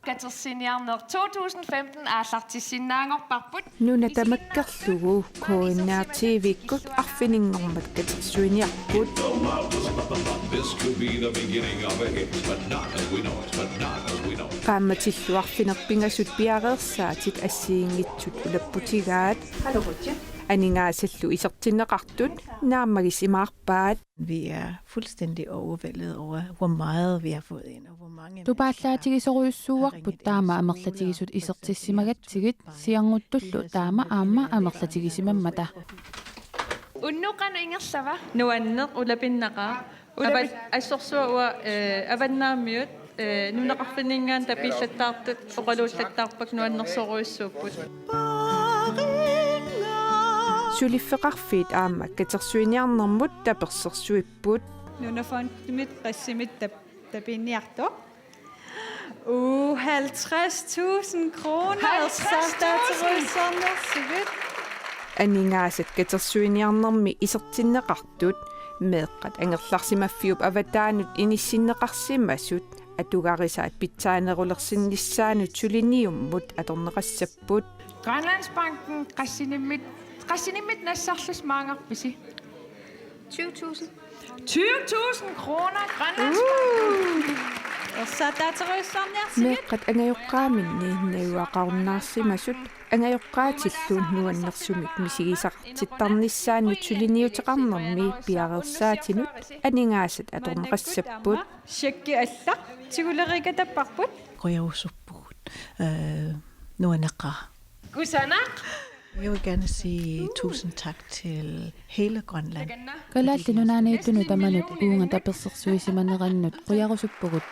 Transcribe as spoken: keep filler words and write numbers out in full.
Katersuiniarneq to tusind femten aallartissinnaanngorparput. Nuna tamakkerlugu K N R T V-kkut arfininngormat katersuiniarput. This could be the beginning of a hit, but not as we know it, but not as we know it. Qaammatillu arfineq-pingasut piareersaatit assigiinngitsut ulapputigaat. Hallo, Rutje. Aningaasallu isertinneqartut naammagisimaarpaat. Vi er fuldstændig overvældet over, hvor meget vi har fået ind, og hvor mange Tupaallaatigisuujussaavarput taama amerlatigisut isertissimagatsigit, sianngutsullu taama aamma amerlatigisimammata. Unnuup qanoq ingerlava? Nuanneq, ulapinnaqaaq. Ulapi- Avat-, assorsuaq uanga, eh, Avannaamiut, eh, nunaqarfinninngaanniit tapiillattaartut oqaluullattaarpakka, nuannersorujussuupput. Suliffeqarfiit aamma katersuiniarnermut tapersersuipput. Nunafondimit qassimit tap-, tapiinniartoq. Uu, halvtreds tusind kroner. Halvtreds tusind! Ersartaaterujussuarniarsigit. Aningaasat katersuiniarnermi isertinneqartut meeqqat angerlarsimaffiup avataanut inissinneqarsimasut atugarisaat pitsaanerulersinnissaanut suliniummut atorneqassapput. Grønlandsbanken qassinimmit, qassinimmit nassarlusi maangarpisi? Tyve tusind. Tyve tusind kroner, Grønlandsbanken. Ersartaaterujussuarniarsigit. Meeqqat angajoqqaaminni najugaqarunnaarsimasut angajoqqaatillu nuannersumik misigisaqartittarnissaannut suliniuteqarnermi piareersaatinut aningaasat atorneqassapput. Tjekki alla, tigulerikatapparput. Qujarusuppugut. Øh, nuanneqaaq. Kusanaq. Jeg vil gerne sige tusind tak til hele Grønland. Kalaallit Nunaanniittunut tamanut uunga tapersersuisimanerannut qujarusuppugut.